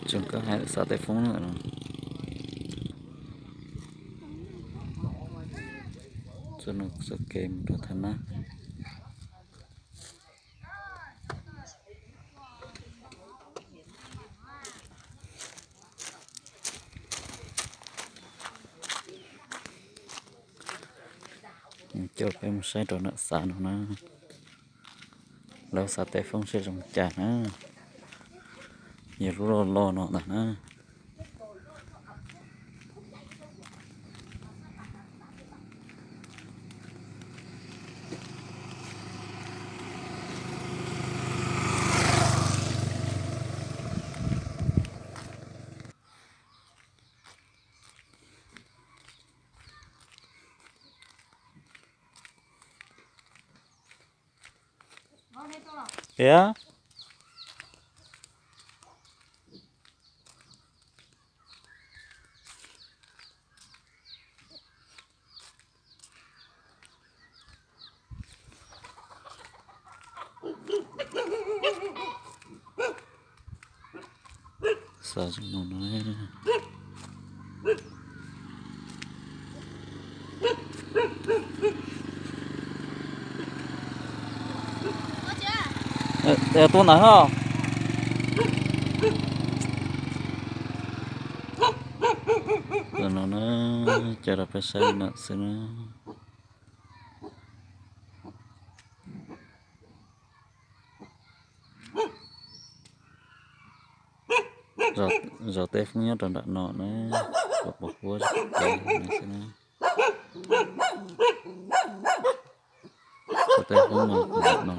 Tseem koj hais xav tej foob na. Txoj no txoj kev mus rau Thaj Nab. Coj peb mus saib rau nram xav no na. Lawv xav tej foob seb zoo cas na. Yog lub loj loj no ntag na. Tiag. Xav zoo no na. Tuaj ntawd ho. No na, coj rau peb saib no xwb na. Zov tej foob nyob rau nram no na, pos huab xwb na. Zov tej foob no.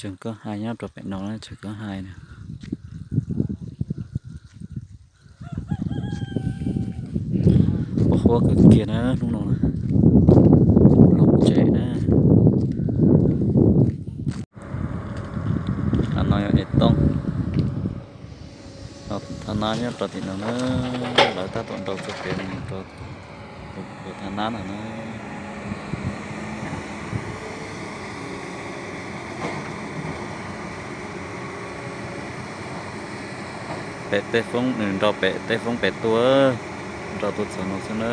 Tseem koj hais nyob rau pem no na, tseem koj hais na. Pos huab kawg kiag na hnub no na. Lom zem na. Qhov no yog es tooj. Thaj Nab nyob rau tim no na, lawv tab tom nrau txoj kev mus rau Thaj Nab no na. Pem tej foob, nws nrau pem tej foob pem tuaj, nrau tuaj txog no xwb na.